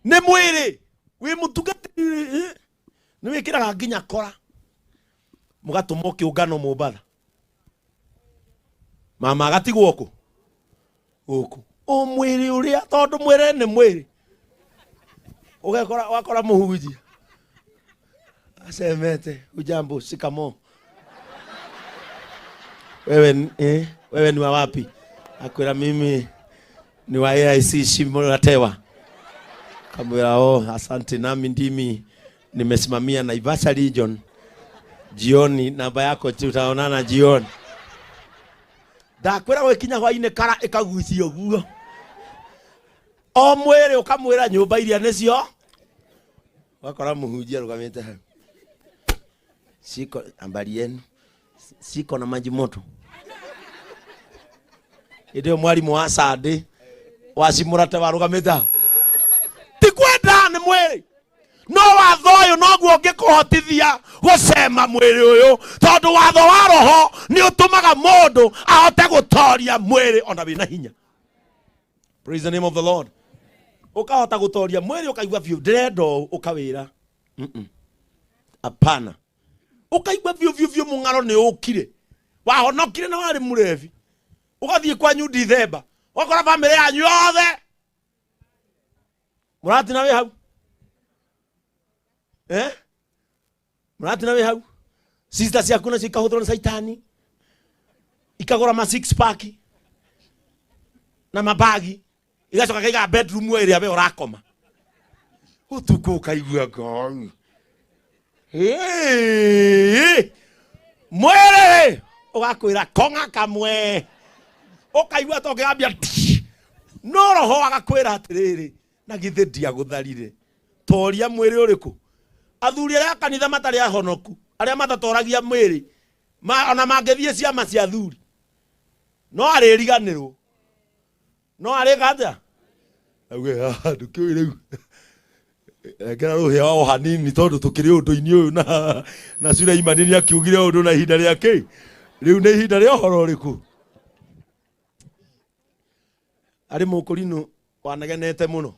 Nĩ mwĩrĩ wĩ mũtungatĩri, nĩ wĩkĩraga nginya kora, mũgatũmwo kĩũngano Mombatha, mama agatigwo kũ gũkũ o mwĩrĩ ũrĩa, tondũ mwĩrĩ nĩ mwĩrĩ. Ũgekora wakora mũhunjia acemete, ujambo, shikamo, wewe, wewe ni wa wapi? Akwĩra mimi ni wa AIC Shimo la Tewa. Kamwĩra oh, asante, nami ndimi nimesimamia Naivasha region. Jioni namba yako tutaonana jioni. Ndakwĩra gwĩkinya hwainĩ kara ĩkagucio guo o mwĩrĩ, ũkamwĩra nyũmba iria nĩcio. Wakora mũhunjia arũgamĩte hau, siko ambari yenu, siko na maji moto. Hĩndĩ ĩyo mwarimũ wa Sunday wa Cimũrate warũgamĩte hau, ti kwenda nĩ mwĩrĩ, no watho ũyũ noguo ũngĩkũhotithia gũcema mwĩrĩ ũyũ, tondũ watho wa roho nĩ ũtũmaga mũndũ ahote gũtoria mwĩrĩ ona wĩna hinya. Praise the name of the Lord. Ũkahota gũtoria mwĩrĩ, ũkaigua biũ ndĩrenda ũũ, ũkawĩra hapana, ũkaigua biũ biũ biũ mũng'aro nĩ ũkire. Wahonokire na warĩ mũrebi, ũgathiĩ kwanyu Dithemba, ũgakora bamĩrĩ yanyu yothe mũratina wĩ hau, eh? Mũratina wĩ hau, sister ciaku nacio ikahũthĩrwo nĩ caitani, ikagũra ma six pack na mabagi, igacoka kaiga bedroom ĩrĩa we ũrakoma ũtukũ, ũkaigua ngoi. Hey! Mwĩrĩ ũgakwĩra kong'a kamwe, ũkaigua ta ũngĩgambia, no roho agakwĩra atĩrĩrĩ, na githĩ ndiagũtharire? Toria mwĩrĩ ũrĩkũ? Athuri arĩa a kanitha matarĩ ahonoku, arĩa matatoragia mwĩrĩ ma, ona mangĩthiĩ ciama cia athuri no arĩriganĩrwo, no arĩka atĩa? Auge, "Ah, ndũkĩũĩ rĩu rekera rũhĩa o hanini, tondũ tũkĩrĩ ũndũ-inĩ ũyũ na Suleimani nĩ akiugire ũndũ na ihinda rĩake, rĩu nĩ ihinda rĩa ũhoro ũrĩkũ?" Arĩ mũkũrinũ wanegenete mũno,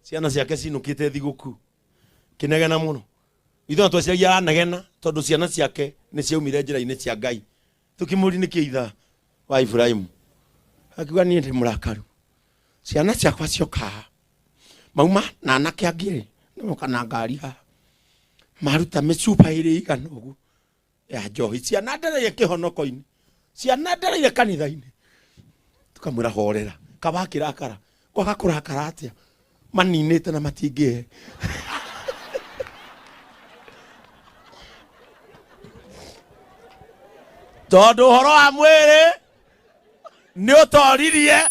ciana ciake cinũkĩte thigũkũ, kĩnegena mũno. Ithuĩ tweciragia aranegena tondũ ciana ciake nĩ ciaumire njĩra-inĩ cia Ngai. Tũkĩmũria nĩkĩ itha wa Ibrahimu, akiuga niĩ ndĩ mũrakaru, ciana ciakwa cioka haha mauma na anake angĩ rĩ, nĩmoka na ngari haha, maruta mĩcuba ĩrĩ igana ũguo ya njohi, ciana ndereire kĩhonoko-inĩ, ciana ndereire kanitha-inĩ. Tukamwĩra horera, kaba akĩrakara, kwaga kũrakara atĩa, maninĩte na matingĩhe. Tondũ ũhoro wa mwĩrĩ nĩ ũtoririe,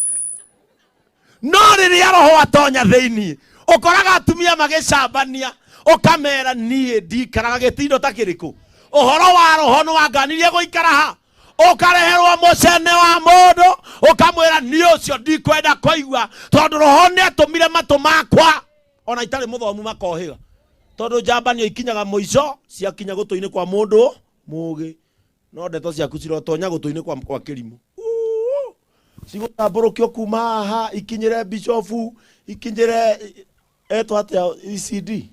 no rĩrĩa roho atonya thĩinĩ, ũkoraga atumia magĩcambania, ũkamera niĩ ndikaraga gĩtindo ta kĩrĩkũ. Ũhoro wa roho nĩ wanganirie gũikara ha, ũkareherwo mũcene wa mũndũ, ũkamwĩra niĩ ũcio ndikwenda kũigua, tondũ roho nĩ atũmire matũ makwa ona itarĩ mũthomu makohĩga, tondũ njambanio ikinyaga mũico ciakinya gũtũ-inĩ kwa mũndũ mũgĩ, no ndeto ciaku cirotonya gũtũ-inĩ kwa kĩrimũ. Cigũtambũrũkio kuma haha ikinyĩre bishofu, ikinyĩre etwo atĩa, ECD,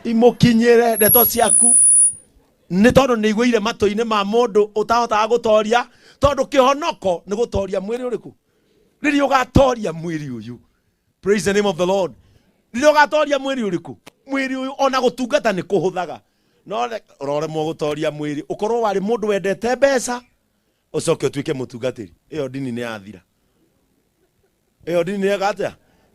imũkinyĩre ndeto ciaku, nĩ tondũ nĩ igũire matũ-inĩ ma mũndũ ũtahotaga gũtoria, tondũ kĩhonoko nĩ gũtoria mwĩrĩ ũrĩkũ. Rĩrĩa ũgatoria mwĩrĩ ũyũ, praise the name of the Lord, rĩrĩa ũgatoria mwĩrĩ ũrĩkũ, mwĩrĩ ũyũ, ona gũtungata nĩ kũhũthaga. No ũroremwo gũtoria mwĩrĩ, ũkorwo warĩ mũndũ wendete mbeca, ũcoke ũtuĩke mũtungatĩri, ĩyo ndini nĩ yathira. Ĩyo ndini nĩ yeka atĩa?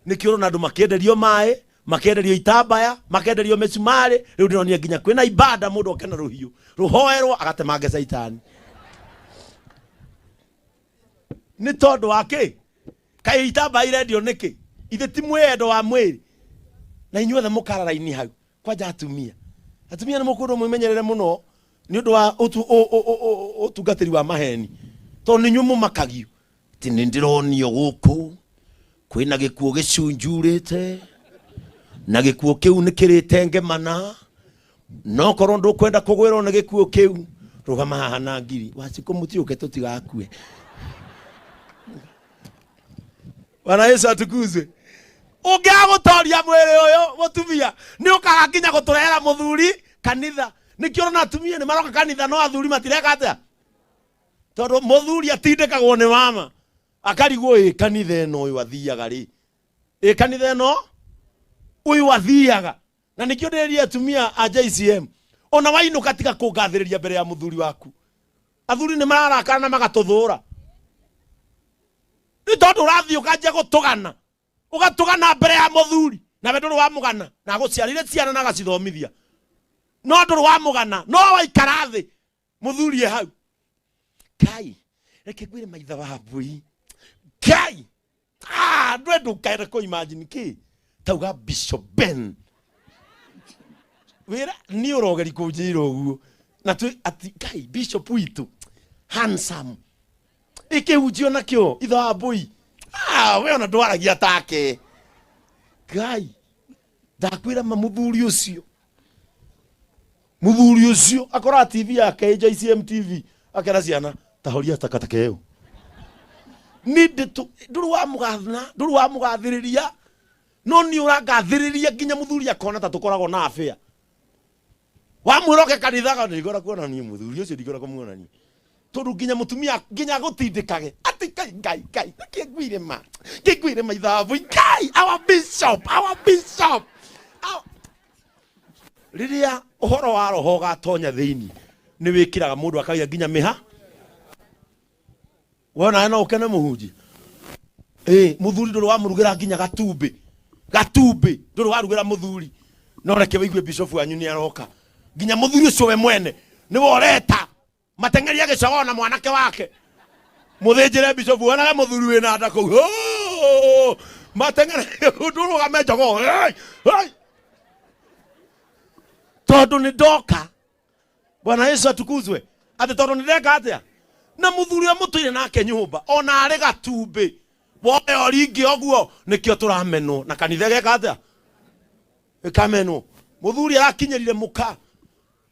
Nĩkĩo ũrona andũ makĩenderio maĩ, makĩenderio itambaya, makenderio mĩcumarĩ. Rĩu ndĩronire nginya kwĩna ibanda, mũndũ oke na rũhiũ rũhoerwo agatemange caitani. Nĩ tondũ wa kĩ? Kaĩ itambaya irendio nĩkĩ? Ithe ti mwĩyendo wa mwĩrĩ? Na inyuothe mũkararaini hau. Kwanja atumia, atumia nĩ mũkũndũ mwĩmenyerere mũno nĩ ũndũ wa ũtungatĩri wa maheni, tondũ nĩ inyuĩ mũmakagio atĩ nĩ ndĩronio gũkũ kwĩna gĩkuũ gĩcunjurĩte, na gĩkuũ kĩu nĩ kĩrĩte ngemana, no korwo ndũkwenda kũgwĩrwo nĩ gĩkuũ kĩu, rũgama haha na ngiri wacikũ, mũtiũke tũtigakue. Bwana Yesu atukuzwe. Ũngĩaga gũtoria mwĩrĩ ũyũ mũtumia, nĩ ũkaga nginya gũtũrehera mũthuri kanitha. Nĩkĩo ũrona atumia nĩ maroka kanitha no athuri matireka atĩa? Tondũ mũthuri atindĩkagwo nĩ mama akarigwo ĩ kanitha ĩno ũyũ athiaga rĩ, ĩ kanitha ĩno ũyũ athiaga. Na nĩkĩo ndĩrĩria atumia a JCM, ona wainũka tiga kũngathĩrĩria mbere ya mũthuri waku. Athuri nĩ mararakara na magatũthũra nĩ tondũ ũrathiĩ ũkanjia gũtũgana, ũgatũgana mbere ya mũthuri, nawe ndũrĩ wamũgana, na agũciarire ciana na agacithomithia, no ndũrĩ wamũgana, no waikara thĩ mũthuri e hau. Kai reke ngwĩre maitha wa mbui, Ngai ndwe ndũkaere kũ imagine kĩ tauga Bishop Ben wĩra niĩ ũrogeri kũnjĩra ũguo na twĩ ati Ngai Bishop witũ handsome ikĩhunjio nakĩo itha wa mbui, we ona ndwaragia take. Ngai ndakwĩra ma mũthuri ũcio, mũthuri ũcio akora TV yake ĩ JCM TV akera ciana tahoria takataka ĩyo. Ni ndũrĩ wamũgathana, ndũrĩ wamũgathĩrĩria, no nĩ ũrangathĩrĩria nginya mũthuri akona ta tũkoragwo na affair. Wamwĩra oke kanitha ga ndigora kuonania mũthuri ũcio, ndigora kũmuonania tondũ nginya mũtumia nginya agũtindĩkage atĩ Ngai Ngai Ngai nĩkĩ ngwire ma kĩ ngwire ma ithabu Ngai our bishop, our bishop our... Rĩrĩa ũhoro wa roho ũgatonya thĩinĩ nĩ wĩkĩraga mũndũ akagĩa nginya mĩha. We nawe no ũkene mũhunjia. Ĩ mũthuri ndũrĩ wamũrugĩra nginya gatumbĩ, gatumbĩ ndũrĩ warugĩra mũthuri, no reke wĩigue bishop wanyu nĩ aroka, nginya mũthuri ũcio we mwene nĩwe ũreta mateng'eria gĩcogoo na mwanake wake mũthĩnjĩre bishop, wonage mũthuri wĩna nda kũu. Hoo! Mateng'ere ndũrũgame njogoo. Hey! Hey! Tondũ nĩ ndoka. Bwana Yesu atukuzwe. Atĩ tondũ nĩ ndeka atĩa na mũthuri ũrĩa mũtũire nake nyũmba ona arĩ gatumbĩ woe oringi ũguo, nĩkĩo tũramenwo na kanitha ĩgeka atĩa, ĩkamenwo. Mũthuri arakinyĩrire mũka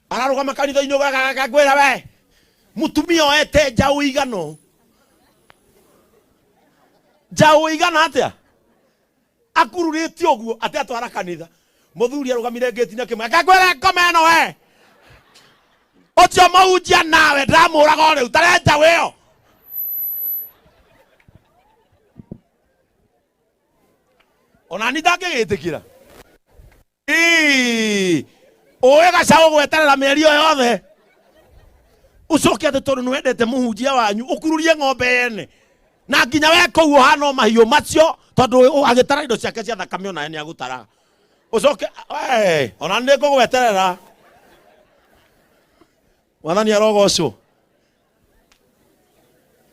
ararũgama kanitha-inĩ ngwĩra we mũtumia oete njaũ igana, njaũ igana atĩa akururĩte ũguo atĩ atwara kanitha. Mũthuri arũgamire ngĩti na kĩmwe akangwĩra ngoma ĩno we ũcio mũhunjia nawe ndĩramũraga o rĩu tare njaũ ĩyo. Ona ni ndangĩgĩtĩkĩra. Ĩĩ, ũĩ gacaũ gweterera mĩeri ĩyo yothe ũcoke atĩ tondũ nĩwendete mũhunjia wanyu ũkururie ng'ombe yene na nginya we kũu ũhana o mahiũ macio, tondũ agĩtara indo ciake cia thakame onawe nĩ agũtara ũcoke we ona nĩ ngũgweterera. Mwathani arogocwo.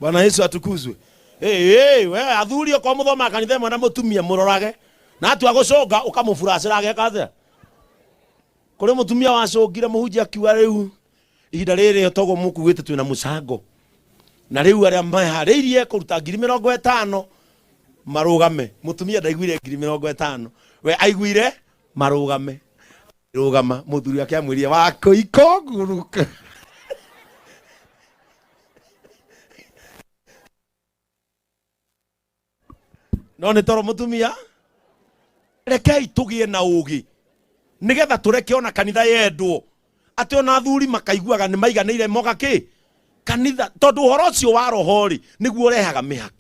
Bwana Yesu atukuzwe. Hey, hey, we athuri okorwo mũthomaga kanitha ĩmwe na mũtumia mũrorage na atua gũcũnga ũkamũburacĩra ageka atĩa. Kũrĩ mũtumia wacũngire mũhunjia akiuga rĩu ihinda rĩrĩ toguo mũkugĩte twĩna mũcango na rĩu arĩa meharĩirie kũruta 50,000 marũgame. Mũtumia ndaiguire 50,000, we aiguire marũgame. Rũgama mũthuri wake amwĩrire wakũiko nguruka. No nĩ toro mũtumia, rekei tũgĩe na ũgĩ nĩgetha tũreke ona kanitha yendwo, atĩ ona athuri makaiguaga nĩ maiganĩire moka kĩ kanitha, tondũ ũhoro ũcio wa roho rĩ nĩguo ũrehaga mĩhaka.